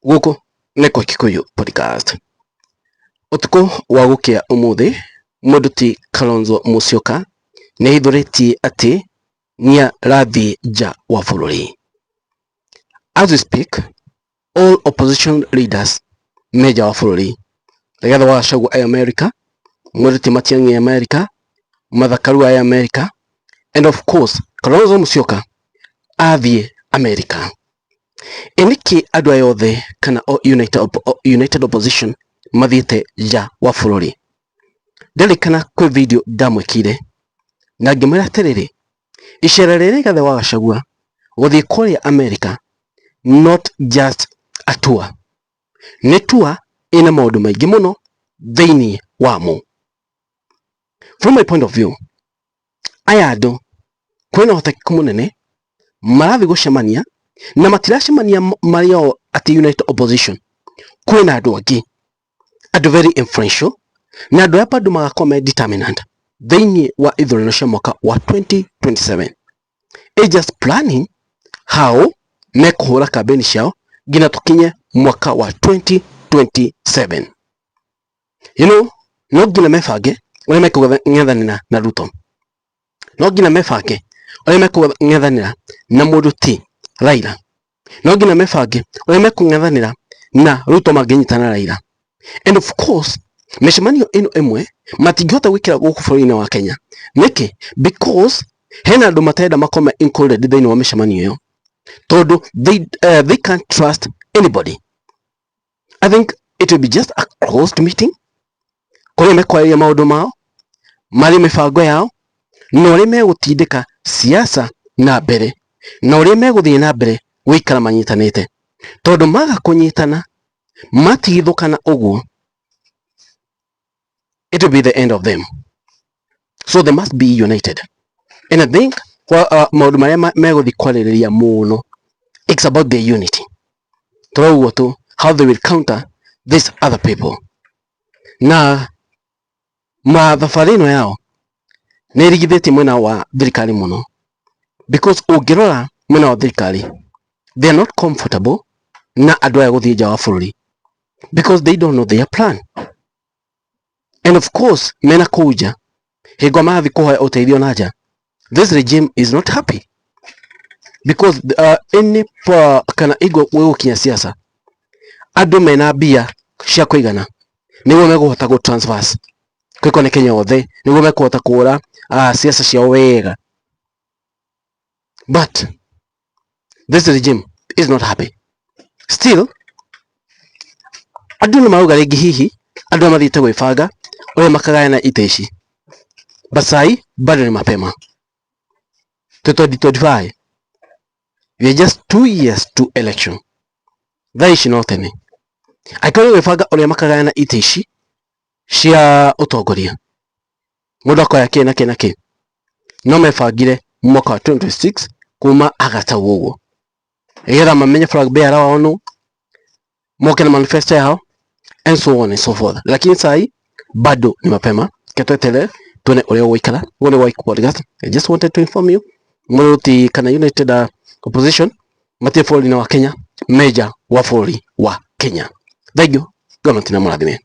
Gũkũ nĩ kwa Kikuyu Podcast. Ũtukũ wa gũkĩa ũmũthĩ, mũndũ ti Kalonzo Musyoka nĩ ahithũrĩtie atĩ nĩarathiĩ nja wa bũrũri. As we speak, all opposition leaders me nja wa bũrũri. Rigathĩ wa Gachagua e America, mũndũ ti Matiang'i e America, Martha Karua e America, and of course Kalonzo Musyoka athiĩ America. Ĩ nĩkĩ andũ aya othe kana United Opposition mathiĩte nja wa bũrũri? Ndirikana kwĩ video ndamwĩkĩire na ngĩmwĩra atĩrĩrĩ, icera rĩrĩ Rigathĩ wa Gachagua gũthiĩ kũrĩa America not just a tour, nĩ tour ĩna maũndũ maingĩ mũno thĩinĩ wamo. From my point of view, aya andũ kwĩna ũhotekeku mũnene marathiĩ gũcemania na matiracemania marĩ o atĩ United Opposition, kwĩna andũ angĩ, andũ very influential na andũ aya bado magakorwo me determinant thĩinĩ wa ithurano cia mwaka wa 2027. It's just planning how mekũhũra kambeni ciao nginya tũkinye mwaka wa 2027. No nginya mebange ũrĩa mekũng'ethanĩra na Ruto, no nginya mebange ũrĩa mekũng'ethanĩra na mũndũ ti Raila, no nginya mebange ũrĩa mekũng'ethanĩra na Ruto mangĩnyitana na Raila. And of course mĩcemanio ĩno ĩmwe matingĩhota gwĩkĩra gũkũ bũrũri-inĩ wa Kenya. Nĩkĩ? Because hena andũ matarenda makorwo me included thĩinĩ wa mĩcemanio ĩyo tondũ they can't trust anybody. I think it will be just a closed meeting kũrĩa mekwarĩria maũndũ mao marĩ mĩbango yao na ũrĩa megũtindĩka siasa na mbere na ũrĩa megũthiĩ na mbere gũikara manyitanĩte, tondũ maga kũnyitana matigithũkana ũguo, it will be the end of them, so they must be united. And I think maũndũ marĩa megũthiĩ kwarĩrĩria mũno, it's about their unity, tũrauguo tu how they will counter these other people. Na mathabarĩ ĩno yao nĩ ĩrigithĩtie mwena wa thirikari mũno, because ũngĩrora mwena wa thirikari, they are not comfortable na andũ aya gũthiĩ nja wa bũrũri because they don't know their plan. And of course mena kũu nja, hingo marathiĩ kũhoya ũteithio na nja, this regime is not happy because any kana hingo gwĩgũkinya siasa, andũ mena mbia cia kũigana nĩguo mekũhota gũ transverse kwĩko nĩ Kenya othe, nĩguo mekũhota kũhũra siasa ciao wega, but this regime is not happy still. Andũ nĩ marauga rĩngĩ hihi andũ aya mathiĩte gwĩbanga ũrĩa makagayana itĩ ici, but sai bado ni mapema to 2025. We are just 2 years to election. Thaa ici no tene angĩkorwo gwĩbanga ũrĩa makagayana itĩ ici cia ũtongoria, mũndũ akoya kĩ na kĩ na kĩ, no mebangire mwaka wa 2026 kuma Agatau ũguo, nĩgetha mamenye flag bearer wao nũ, moke na manifesto yao and so on and so forth. Lakini sai bado ni mapema, ketwetere tuone ũrĩa ũgũikara. Ũguo nĩ Gwaik Podcast. I just wanted to inform you mũruti kana United Opposition matirĩ bũrũri-inĩ wa Kenya, meja wa bũrũri wa Kenya. Thank you, Ngai na mũrathime.